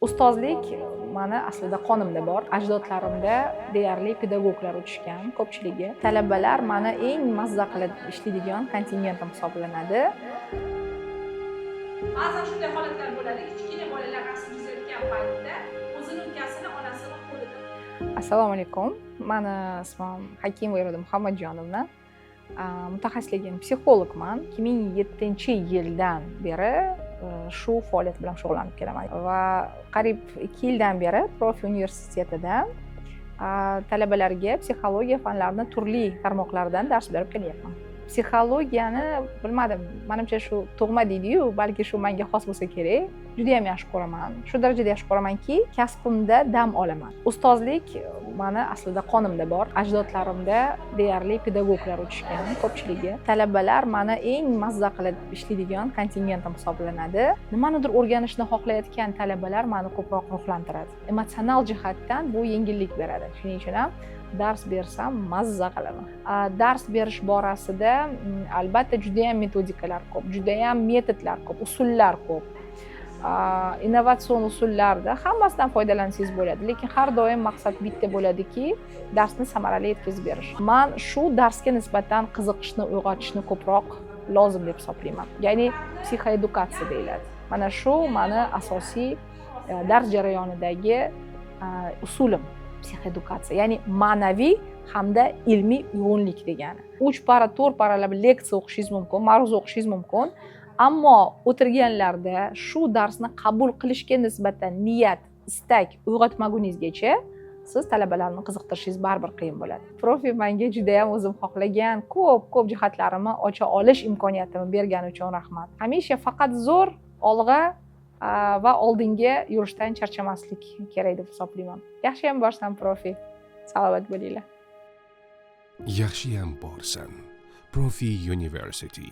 Ustozlik mani aslida qonimda bor. Ajdodlarimda deyarli pedagoglar o'tishgan ko'pchiligi. Talabalar mani eng mazza qilib ishlaydigan kontingentim hisoblanadi. Ba'zan shunday holatlar bo'ladi, kichkina bolalar rasm chizayotgan paytda o'zini ukasini, onasini qo'lida. Assalomu alaykum, mani ismim Hakimova Iroda Muhammadjonovna. Mutaxassisligim psixologman. 2007-yildan beri shu faoliyat bilan shug'ullanib kelaman va qariyb 2 yildan beri Profi universitetida talabalarga psixologiya fanlarini turli tarmoqlaridan dars berib kelyapman. Psixologiyani, bilmadim, manimcha, shu tug'ma deydiyu, balki shu manga xos bo'lsa kerak, judayam yaxshi ko'raman. Shu darajada yaxshi ko'ramanki, kasbimda dam olaman. Ustozlik mani aslida qonimda bor. Ajdodlarimda deyarli pedagoglar o'tishgan ko'pchiligi. Talabalar mani eng mazza qilib ishlaydigan kontingentim hisoblanadi. Nimanidir o'rganishni xohlayotgan talabalar mani ko'proq ruhlantiradi, emotsional jihatdan bu yengillik beradi. Shuning uchun ham dars bersam, mazza qilaman. Dars berish borasida albatta judayam metodikalar ko'p, judayam metodlar ko'p, usullar ko'p, innovatsion usullarda hammasidan foydalansangiz bo'ladi, lekin har doim maqsad bitta bo'ladiki, darsni samarali yetkazib berish. Man shu darsga nisbatan qiziqishni uyg'otishni ko'proq lozim deb hisoblayman, ya'ni psixoedukatsiya deyiladi. Mana shu mani asosiy dars jarayonidagi usulim, psixoedukatsiya, ya'ni ma'naviy hamda ilmiy uyg'unlik degani. Uch para, to'rt paralab leksiya o'qishingiz mumkin, ma'ruza o'qishingiz mumkin, ammo o'tirganlarda shu darsni qabul qilishga nisbatan niyat, istak uyg'otmaguningizgacha siz talabalarni qiziqtirishingiz baribir qiyin bo'ladi. Profi manga judayam o'zim xohlagan ko'p ko'p jihatlarimni ocha olish imkoniyatini bergani uchun rahmat. Hamisha faqat zo'r, olg'a va oldinga yurishdan charchamaslik kerak deb hisoblayman. Yaxshiyam borsan, Profi, salomat bo'linglar. Yaxshiyam borsan. Profi University.